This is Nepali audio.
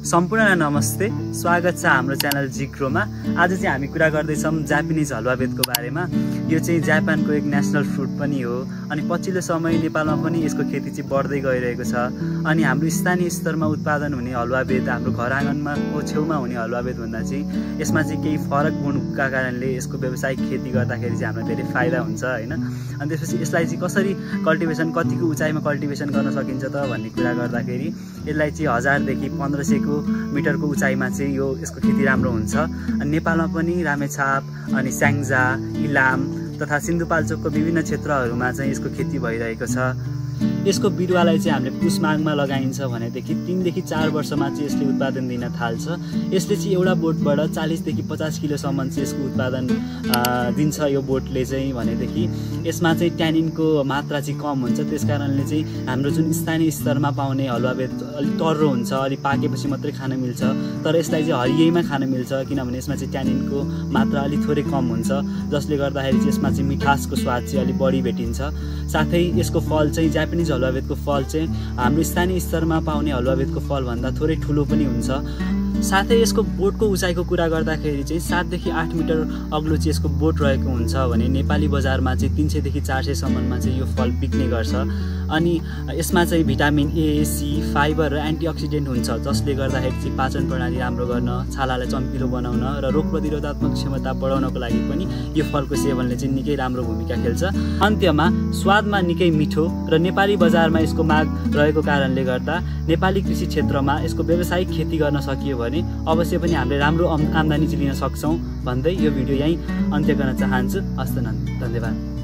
सम्पूर्णलाई नमस्ते, स्वागत छ हाम्रो च्यानल जिक्रोमा। आज चाहिँ हामी कुरा गर्दैछौँ जापानिज हलुवावेदको बारेमा। यो चाहिँ जापानको एक नेसनल फ्रुट पनि हो अनि पछिल्लो समय नेपालमा पनि यसको खेती चाहिँ बढ्दै गइरहेको छ। अनि हाम्रो स्थानीय स्तरमा उत्पादन हुने हलुवावेद हाम्रो घर आँगनमा छेउमा हुने हलुवावेद भन्दा चाहिँ यसमा चाहिँ केही फरक गुणका कारणले यसको व्यावसायिक खेती गर्दाखेरि चाहिँ हामीलाई धेरै फाइदा हुन्छ हैन। अनि त्यसपछि यसलाई चाहिँ कसरी कल्टिभेसन, कतिको उचाइमा कल्टिभेसन गर्न सकिन्छ त भन्ने कुरा गर्दाखेरि यसलाई चाहिँ 1000 देखि 1500 मिटरको उचाइमा चाहिँ यसको खेती राम्रो हुन्छ। अनि नेपालमा पनि रामेछाप अनि स्याङ्जा, इलाम तथा सिन्धुपाल्चोकको विभिन्न क्षेत्रहरूमा चाहिँ यसको खेती भइरहेको छ। यसको बिरुवालाई चाहिँ हामीले पुस माघमा लगाइन्छ भनेदेखि 3 देखि 4 वर्षमा चाहिँ यसले उत्पादन दिन थाल्छ। यसले चाहिँ एउटा बोटबाट 40 देखि 50 किलोसम्म चाहिँ यसको उत्पादन दिन्छ। यो बोटले चाहिँ भनेदेखि यसमा चाहिँ ट्यानिनको मात्रा चाहिँ कम हुन्छ। त्यसकारणले चाहिँ हाम्रो जुन स्थानीय स्तरमा पाउने हलुवावेद अलिक टर्रो हुन्छ, अलिक पाकेपछि मात्रै खान मिल्छ। तर यसलाई चाहिँ हरियैमा खान मिल्छ किनभने यसमा चाहिँ ट्यानिनको मात्रा अलिक थोरै कम हुन्छ, जसले गर्दाखेरि चाहिँ यसमा चाहिँ मिठासको स्वाद चाहिँ अलिक बढी भेटिन्छ। साथै यसको फल चाहिँ जापानिज हलुवावेदको फल चाहिँ हाम्रो स्थानीय स्तरमा पाउने हलुवावेदको फलभन्दा थोरै ठुलो पनि हुन्छ। साथै यसको बोटको उचाइको कुरा गर्दाखेरि चाहिँ 7 देखि 8 मिटर अग्लो चाहिँ यसको बोट रहेको हुन्छ भने नेपाली बजारमा चाहिँ 300 देखि 400 सम्ममा चाहिँ यो फल बिक्ने गर्छ। अनि यसमा चाहिँ भिटामिन ए, सी, फाइबर र एन्टिअक्सिडेन्ट हुन्छ, जसले गर्दाखेरि चाहिँ पाचन प्रणाली राम्रो गर्न, छालालाई चम्किलो बनाउन र रोग प्रतिरोधात्मक क्षमता बढाउनको लागि पनि यो फलको सेवनले चाहिँ निकै राम्रो भूमिका खेल्छ। अन्त्यमा स्वादमा निकै मिठो र नेपाली बजारमा यसको माग रहेको कारणले गर्दा नेपाली कृषि क्षेत्रमा यसको व्यावसायिक खेती गर्न सकियो भने अवश्य पनि हामीले राम्रो आम्दानी चाहिँ लिन सक्छौँ भन्दै यो भिडियो यहीँ अन्त्य गर्न चाहन्छु। हस्त धन्यवाद।